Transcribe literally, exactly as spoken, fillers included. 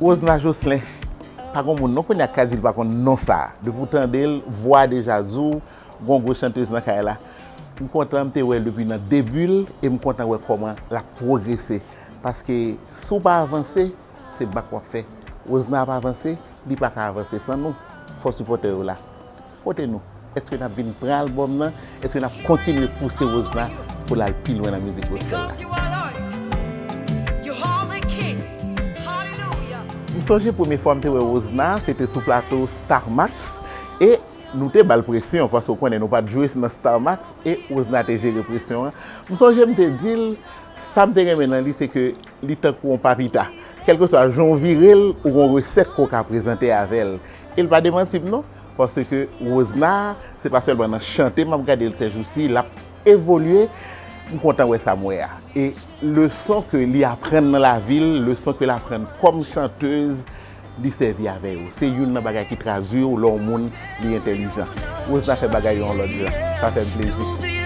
Rosena Jocelyn, pa gon moun non kounye a k ka di l pa konn non sa. Depi w tande l, vwa deja di w, gon gwo chantez nan kay la. M kontan, m te wè l depi nan debi l, e m kontan wè kòman l ap pwogrese. Paske si w pa avanse, se bak w ap fè. Rosena ap avanse, li pa ka avanse san nou. Fò sipòtè yo la. Kote nou? Èske n ap vin pran albòm nan? Èske n ap kontinye pouse Rosena pou l al pi lwen nan mizik gospel la? M sonje premye fwa m te wè Rosena, se te sou plato Star Max, e nou te ba l presyon, paske w konnen nou pa t jwe nan Star Max, e Rosena te jere presyon an. M sonje m te di l, sa m te renmen nan li, se ke li tankou yon papita. Kèlkeswa jan w vire l, ou gon resèt ke w ka prezante avè l. E l pa demanti m non, paske Rosena, se pa sèlman nan chante m ap gade l sèjousi, l ap evolye. M kontan wè sa m wè a. E leson ke li aprann nan lavi l, leson ke l aprann kòm chantez, li sèvi avè yo. Se youn nan bagay ki tradui w lè yon moun li entèlijan. Rosena fè bagay yo yon lòt jan. Sa fè m plezi.